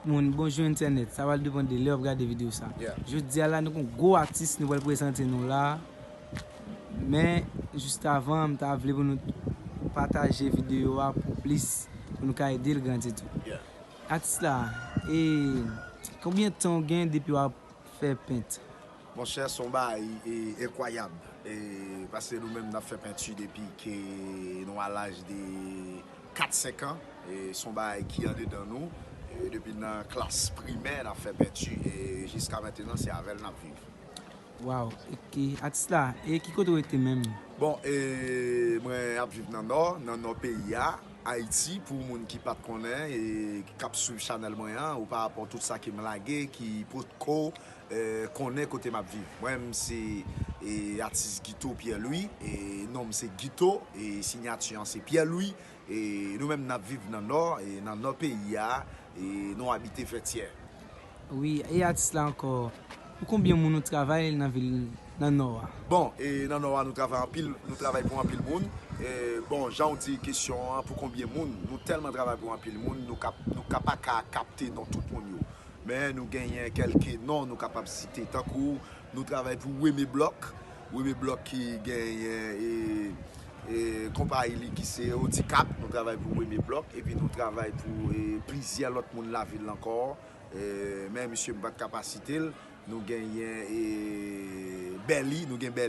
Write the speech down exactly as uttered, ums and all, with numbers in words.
Moun, bonjou entènèt. Sa pral depann de lè w ap gade videyo sa. Yeah. Jodi a la, nou gen yon gwo atis nou pral prezante nou la. Men, jis avan, m ta vle pou nou pataje videyo a pou plis, pou nou ka ede l grandi tou. Yeah. Atis la, e konbyen tan w gen depi w ap fè pent? Monchè, se yon bagay e, enkwayab. E, paske nou menm n ap fè penti depi ke nou a laj de kat senk an. E, se yon bagay ki andedan nou. E, depi nan klas primè, n ap fè penti. E, jiska mentenan, se avè l n ap viv. Waw, ok. Atis la, e ki kote w rete menm? Bon, e, mwen ap viv nan nò, nan nò peyi a, Ayiti, pou moun ki pa t konnen e k ap swiv chanèl mwen an, ou pa rapò tout sa ke m lage, ki potko e, konnen kote m ap viv. Mwen, m se e, atis Guito Pierre Louis, e, non m se Guito, e, siyati an se Pierre Louis, e, nou menm n ap viv nan nò, e, nan nò peyi a, e, nou abite Vètyè. Wi, e atis la ankò, pou konbyen moun ou travay nan vil, nan nò a? Bon, e nan nò a nou travay anpil, nou travay pou anpil moun. E, bon, jan w di kesyon an, pou konbyen moun, nou tèlman travay pou anpil moun, nou kap, nou ka pa ka kapte non tout moun yo. Men nou genyen kèlke non nou kapab site, tankou nou travay pou Weme Block, Weme Block ki genyen e, e, konpayi li ki se Odikap, nou travay pou Weme Block, epi nou travay pou e, plizyè lòt moun lavil ankò. E, men misye m pa t ka pa site l. Nou genyen e, Bèli, nou gen Bèli.